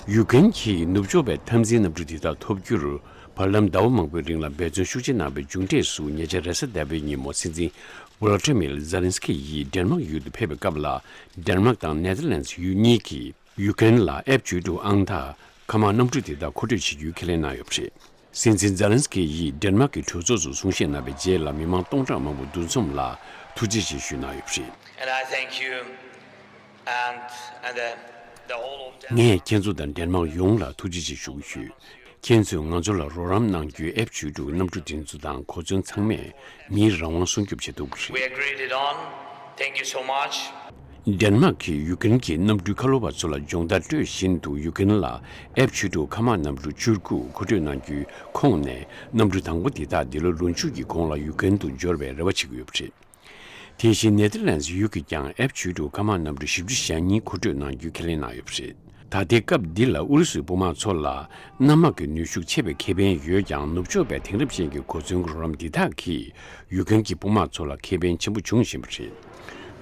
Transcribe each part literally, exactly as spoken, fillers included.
ཡུ་ཀེན་གྱིས་ནུབ་ཕྱོགས་པའི་འཐབ་འཛིང་གནམ་གྲུ་དེ་དག་ཐོབ་རྒྱུར་བར་ལམ་ཟླ་བ་མང་པོའི་རིང་ལ་འབད་བརྩོན་ཤུགས་ཆེ་གནང་བའི་མཇུག་འབྲས་སུ། ཉེ་ཆར་རེས་གཟའ་ཟླ་བའི་ཉིན་མོ་སྲིད་འཛིན་ཝོ་ལོ་ཏི་མིར་ཛེ་ལན་སི་ཀི་ཡིས་ཌེན་མག་ཡུལ་དུ་ཕེབས་པའི་སྐབས་ལ། ཌེན་མག་དང་ནེ་ཐར་ལན་སི་ཡུལ་གཉིས་ཀྱིས་ཡུ་ཀེན་ལ་ཨེཕ་བཅུ་དྲུག་ཨང་རྟགས་མཁའ་དམག་གནམ་གྲུ་དེ་དག་མཁོ་སྤྲོད་བྱེད་རྒྱུའི་ཁས་ལེན་གནང་ཡོད་པ་རེད། སྲིད་འཛིན་ཛེ་ལན་སི་ཀི་ཡིས་ཌེན་མག་གི་གྲོས་ཚོགས་སུ་གསུང་བཤད་གནང་བའི་རྗེས་ལ། མི་མང་སྟོང་ཕྲག་མང་པོ་འདུ་འཛོམས་ལ་ཐུགས་རྗེ་ཆེ་ཞུས་གནང་ཡོད་པ་རེད། And I thank you and, and the, the whole of Denmark. ངས་ཁྱེད་ཚོ་དང་ཌེན་མག་ཡོངས་ལ་ཐུགས་རྗེ་ཆེ་ཞུ་གི་ཡོད། ཁྱེད་ཚོས་ང་ཚོ་ལ་རོགས་རམ་གནང་རྒྱུའི་ཨེཕ་བཅུ་དྲུག་གནམ་གྲུ་དེ་ཚོ་དང་གོ་མཚོན་ཚང་མས་མིའི་རང་དབང་སྲུང་སྐྱོབ་བྱེད་ཐུབ་ཀྱི་We རེད། Agreed it on. Thank you so much. ཌེན་མག་གིས་ཡུ་ཀེན་གྱི་གནམ་གྲུའི་ཁ་ལོ་བ་ཚོ་ལ་སྦྱོང་བརྡར་སྤྲོད་བཞིན་དུ། ཡུ་ཀེན་ལ་ཨེཕ་བཅུ་དྲུག་མཁའ་དམག་གནམ་གྲུ་བཅུ་དགུ་མཁོ་སྤྲོད་གནང་རྒྱུའི་ཁོངས་ནས། གནམ་གྲུ་དང་པོ་འདི་དག་འདི་ལོ་ལོ་མཇུག་གི་གོང་ལ་ཡུ་ཀེན་དུ་འབྱོར་བའི་རེ་བ་བྱེད་ཀྱི་ཡོད་པ་རེད། དེ་བཞིན་ནེ་ཐར་ལན་སི་ཡུལ་གྱིས་ཀྱང་ཨེཕ་བཅུ་དྲུག་མཁའ་དམག་གནམ་གྲུ་བཞི་བཅུ་ཞེ་གཉིས་མཁོ་སྤྲོད་གནང་རྒྱུའི་ཁས་ལེན་གནང་ཡོད་པ་རེད། ད་ལྟའི་སྐབས་འདི་ལ་ཨུ་རུ་སུའི་དཔུང་དམག་ཚོ་ལ་གནམ་དམག་གི་ནུས་ཤུགས་ཆེ་བའི་ཁེ་ཕན་ཡོད་ཀྱང་། ནུབ་ཕྱོགས་པའི་དེང་རབས་ཅན་གྱི་གོ་མཚོན་གྱི་རོགས་རམ་འདི་དག་གིས་ཡུ་ཀེན་གྱི་དཔུང་དམག་ཚོ་ལ་ཁེ་ཕན་ཆེན་པོ་འབྱུང་བཞིན་པ་རེད།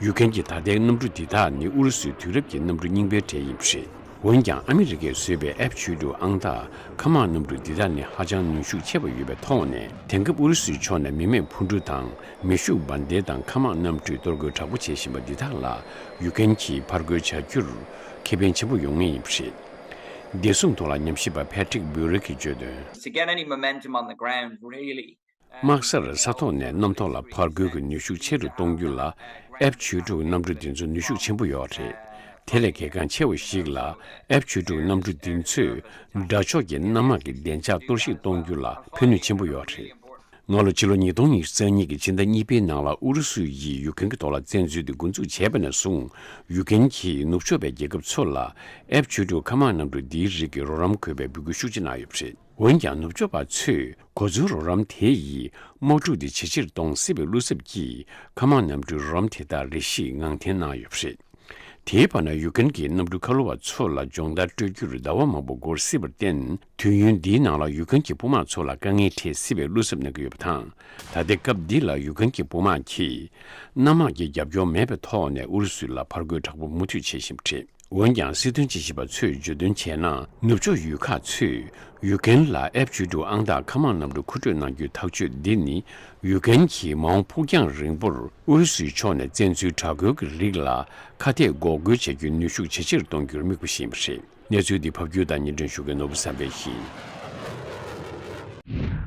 ཡུ་ཀེན་གྱི་ད་ལྟའི་གནམ་གྲུ་འདི་དག་ནི་ཨུ་རུ་སུའི་དུས་རབས་ཀྱི་གནམ་གྲུ་རྙིང་པའི་གྲས་ཡིན་པ་རེད། འོན་ཀྱང་ཨ་མི་རི་ཀས་བཟོས་པའི་ཨེཕ་བཅུ་དྲུག་ཨང་རྟགས་མཁའ་དམག་གནམ་གྲུ་འདི་དག་ནི་ཧ་ཅང་ནུས་ཤུགས་ཆེ་བ་ཡོད་པའི་ཐོག་ནས། དེང་སྐབས་ཨུ་རུ་སུའི་ཕྱོགས་ནས་མི་མེད་འཕུར་གྲུ་དང་། མེ་ཤུགས་འབར་མདེལ་དང་མཁའ་དམག་གནམ་གྲུས་གཏོར་རྒོལ་དྲག་པོ་བྱེད་བཞིན་པ་འདི་དག་ལ། ཡུ་ཀེན་གྱིས་ཕར་རྒོལ་བྱ་རྒྱུར་ཁེ་ཕན་ཆེན་པོ་ཡོང་ངེས་ཡིན་པ་རེད། བདེ་སྲུང་ཐོག་ལ་ཉམས་ཞིབ་པ་Patrick Bure གྱིས་བརྗོད་དོན། To get any momentum on the ground, really. དམག་སར་ས་ཐོག་ནས་གནམ་ཐོག་ལ་ཕར་རྒོལ་གྱི་ནུས་ཤུགས་ཆེ་རུ་གཏོང་རྒྱུ་ལ། ཨེཕ་བཅུ་དྲུག་གནམ་གྲུ་འདི་ཚོ་ནུས་ཤུགས་ཆེན་པོ་ཡོད་རེད། དེ་ལས་གལ་འགངས་ཆེ་བ་ཞིག་ལ། ཨེཕ་བཅུ་དྲུག་གནམ་གྲུ་འདི་ཚོས་དགྲ་ཕྱོགས་ཀྱི་གནམ་དམག་གི་བདེ་འཇགས་གཏོར་བཤིག་གཏོང་རྒྱུ་ལ་ཕན་ནུས་ཆེན་པོ་ཡོད་རེད། སྔ་ལོ་ཕྱི་ལོ་ཉིས་སྟོང་ཉི་ཤུ་རྩ་གཉིས་ཀྱི་ཕྱི་ཟླ་གཉིས་པའི་ནང་ལ་ཨུ་རུ་སུ་ཡིས་ཡུ་ཀེན་གྱི་ཐོག་ལ་བཙན་འཛུལ་དེ་འགོ་འཛུགས་བྱས་པ་ནས་བཟུང་། ཡུ་ཀེན་གྱིས་ནུབ་ཕྱོགས་པའི་རྒྱལ་ཁབ་ཚོ་ལ་ཨེཕ་བཅུ་དྲུག་མཁའ་དམག་གནམ་གྲུ་འདིའི་རིགས་ཀྱི་རོགས་རམ་དགོས་པའི་འབོད་སྐུལ་ཤུགས་ཆེ་གནང་ཡོད་པ་རེད། འོན་ཀྱང་། ནུབ་ཕྱོགས་པ་ཚོས་གོ་མཚོན་རོགས་རམ་དེ་ཡིས་དམག་འཁྲུག་དེ་ཇེ་ཆེར་གཏོང་སྲིད་པའི་བློ་འཚབ་ཀྱིས། མཁའ་དམག་གནམ་གྲུའི་རོགས་རམ་དེ་དག་རེ་ཞིག་ངང་འཐེན་གནང་ཡོད་པ་རེད། དེའི་བར་ན། ཡུ་ཀེན་གྱི་གནམ་གྲུ་ཁ་ལོ་བ་ཚོ་ལ་སྦྱོང་བརྡར་སྤྲོད་རྒྱུར་ཟླ་བ་མང་པོ་འགོར་སྲིད་པར་བརྟེན། དུས་ཡུན་འདིའི་ནང་ལ་ཡུ་ཀེན་གྱི་དཔུང་དམག་ཚོ་ལ་དཀའ་ངལ་འཕྲད་སྲིད་པའི་བློ་འཚབ་གནང་གི་ཡོད་པ་དང་། ད་ལྟའི་སྐབས་འདི་ལ་ཡུ་ཀེན་གྱི་དཔུང་དམག་གིས་གནམ་དམག་གི་རྒྱབ་སྐྱོར་མེད་པའི་ཐོག་ནས་ཨུ་རུ་སུ་ལ་ཕར་རྒོལ་དྲག་པོ་མུ་མཐུད་བྱེད་བཞིན་པ་རེད། འོན་ཀྱང་། སྲིད་དོན་དཔྱད་ཞིབ་པ་ཚོས་བརྗོད་དོན་བྱས་ན། ནུབ་ཕྱོགས་ཡུལ་ཁག་ཚོས་ཡུ་ཀེན་ལ་ཨེཕ་བཅུ་དྲུག་ཨང་རྟགས་མཁའ་དམག་གནམ་གྲུ་མཁོ་སྤྲོད་གནང་རྒྱུའི་ཐག་གཅོད་འདི་ནི། ཡུ་ཀེན་གྱིས་མ་འོངས་ཕུགས་རྒྱང་རིང་པོར་ཨུ་རུ་སུའི་ཕྱོགས་ནས་བཙན་འཛུལ་དྲག་རྒོལ་གྱི་རིགས་ལ་ཁ་གཏད་འགོག་རྒོལ་བྱ་རྒྱུའི་ནུས་ཤུགས་ཇེ་ཆེར་གཏོང་རྒྱུར་དམིགས་པ་ཞིག་ཡིན་པ་རེད། གནས་ཚུལ་འདི་ཕབ་སྒྱུར་དང་སྙན་སྒྲོན་ཞུ་མཁན་ནོར་བུ་བསམ་འཕེལ་ཡིན།